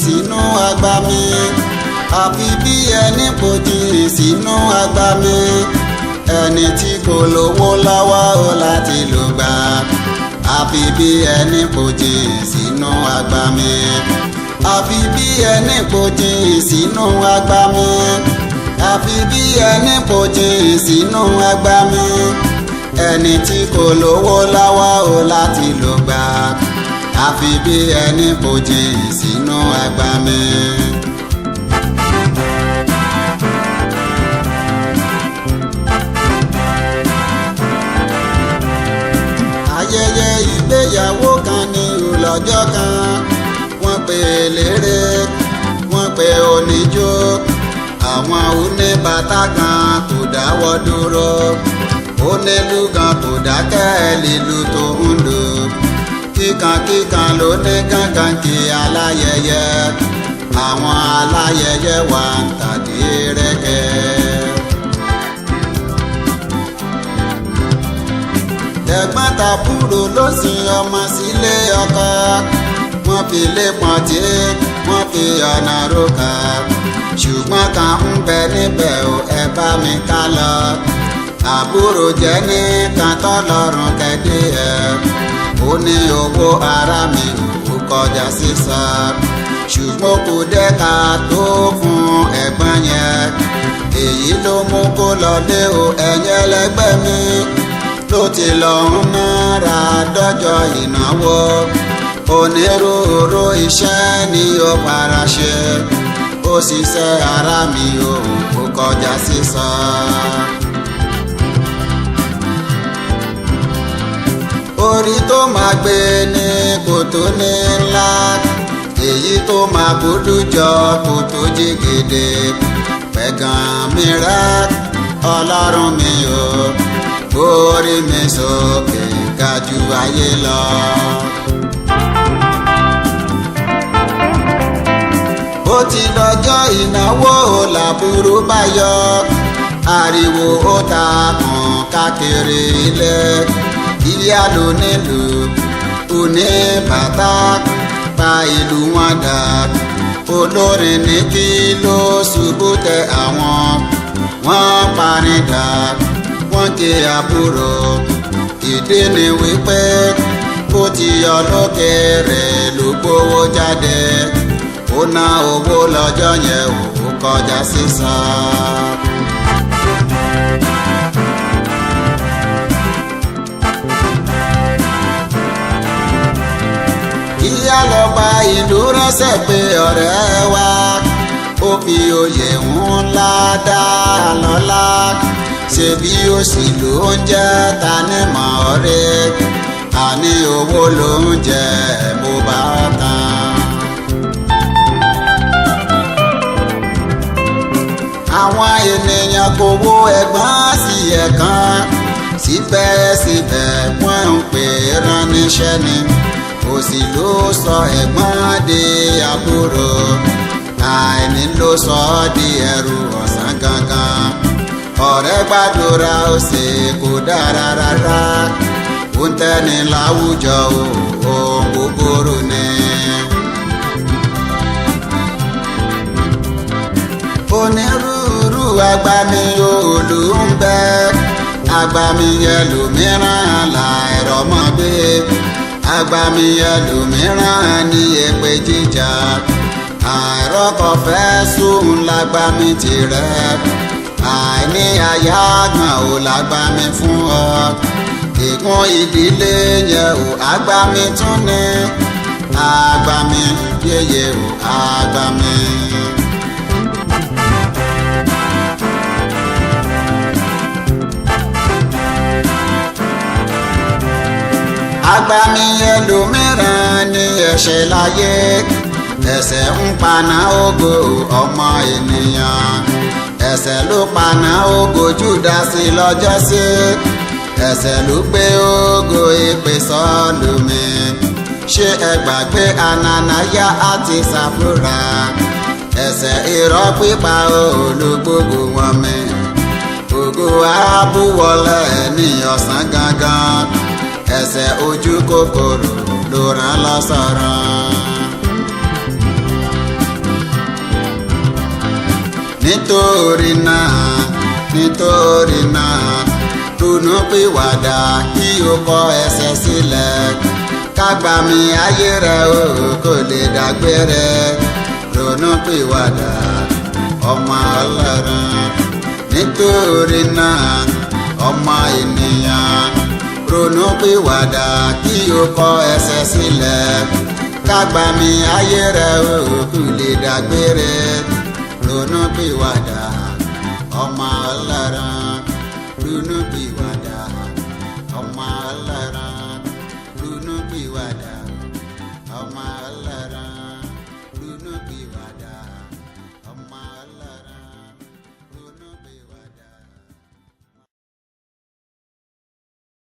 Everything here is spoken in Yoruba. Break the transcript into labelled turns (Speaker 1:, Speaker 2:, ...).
Speaker 1: sínú agbami, àfi bí ẹni pòjì sínú agbami. Ẹni tí kò lówó lọ́wọ́ ó láti lò gbà, àfi bí ẹni pòjì sínú agbami. Àfi bí ẹni pòjì sínú agbami, àfi bí ẹni pòjì sínú agbami. Ẹni tí kò lówó lọ́wọ́ ó láti lò gbà, àfi bí ẹni pòjì sínú agbami. Ayẹyẹ ìgbéyàwó kan ní lọ́jọ́ kan, wọ́n pe eléré, wọ́n pe oníjó, àwọn oníbàtà kan kò dáwọ́ dúró, onílù kan kò dákẹ́ lílù tó ń lò, kíkankíkan ló ní gángan kí aláyẹyẹ, àwọn aláyẹyẹ wà ń tàdí rẹ́kẹ́. Ẹ̀gbọ́n tàbúrò ló sin ọmọ sílé ọkọ, wọ́n fi lé pọ́ntì, wọ́n fi ọ̀nà rókà, ṣùgbọ́n kan ń bẹ níbẹ̀ ò, ẹ bá mi ká lọ. Àbúrò jẹ́ ní kan tọ́lọ́run kẹ́dé ẹ̀, ó ní owó ara mi ò kọjá sísọ, ṣùgbọ́n kò dẹ́ka tó fún ẹ̀gbọ́n yẹn. Èyí ló mú kó lọ lé o, ẹ̀yìn ẹlẹgbẹ́ mi, ló ti lọ ń nára dọ́jọ́ ìnáwó. Onírúurú iṣẹ́ ni ó para ṣe, ó ṣiṣẹ́ ara mi ò kó kọjá sísọ. Orí tó máa gbé ní kòtò ní ńlá, èyí tó máa búdú jọ kòtò jìgìdì. Pẹ̀gàn mi rẹ́ Ọlọ́run mi o, orí mi sókè ga ju ayé lọ. Ó ti dọjọ́ ìnáwó làbúrú bá yọ, ariwo ó ta kàn káàkiri ilẹ̀. Ìyá ló nílùú òní bàtà pa ìlú wọn dà, olórin ní kí ló ṣubú tẹ àwọn, wọ́n parí dà, wọ́n ké àbúrò. Ìdí ni wípé ó ti yọ lókèrè ló gbowó jáde, ó ná owó lọ́jọ́ yẹn ò kọjá sísọ. Ìyá lọ bá ìlú ránṣẹ́ pé ọ̀rẹ́ wa, ó fi oyè ńlá dá lọ́lá, ṣebí ó sì ló ń jẹ́ ta ní mọ̀ ọ́rẹ́, àní owó ló ń jẹ́ mo bá tán. Àwọn ènìyàn kò wo ẹ̀gbọ́n sí ẹ̀kan, síbẹ̀síbẹ̀ wọ́n ń pè é ránníṣẹ́ ni, òsì ló sọ ẹ̀gbọ́n di àbúrò, àìní ló sọ ọ́ di ẹrù ọ̀sán gangan. Ọ̀rẹ́ gbàdúrà ó ṣe kò dára rárá, ó ń tẹ́ni láwùjọ ohun búburú ni. Onírúurú agbami òòlù ń bẹ, agbami ẹlòmíràn láìrọ́mọbí, agbami ẹlòmíràn ní èpè jíjà, àìrọ́kọ̀fẹ́ sùn lágbami tirẹ̀, àìní àyágbọ̀n ò lágbami fún ọ, ègún ìdílé yẹn ò agbami tún ní, agbami yeye ò agbami. Agbami ẹlòmíràn ní ẹ̀ṣẹ̀ láyé, ẹ̀ṣẹ̀ ń paná ògo ọmọ ènìyàn, ẹ̀ṣẹ̀ ló paná ògo Júdásì lọ́jọ́sí, ẹ̀ṣẹ̀ ló gbé ògo ìpè Sọ́ọ̀lù mi. Ṣé ẹ gbàgbé Ananaya àti Sàfúrà? Ẹ̀ṣẹ̀ irọ́ pípa olùgbògbò wọn mi, ògo àbúwọlẹ̀ ní ọ̀sán gangan, ẹ̀ṣẹ̀ ojú kòkòrò ló rán lọ́sọ̀rọ̀. Nítorí náà, nítorí náà, ronú pìwàdà kí o kọ ẹ̀ṣẹ̀ sílẹ̀, kágbàmì ayé rẹ o kò lè dágbére. Ronú pìwàdà, ọmọ Ọlọ́run. Nítorí náà, ọmọ ènìyàn, ronú pìwàdà kí o kọ ẹ̀ṣẹ̀ sílẹ̀, kágbàmì ayé rẹ o kò lè dágbére. Ronú pìwàdà, ọmọ Ọlọ́run. Ronú pìwàdà, ọmọ Ọlọ́run. Ronú pìwàdà, ọmọ Ọlọ́run. Ronú pìwàdà.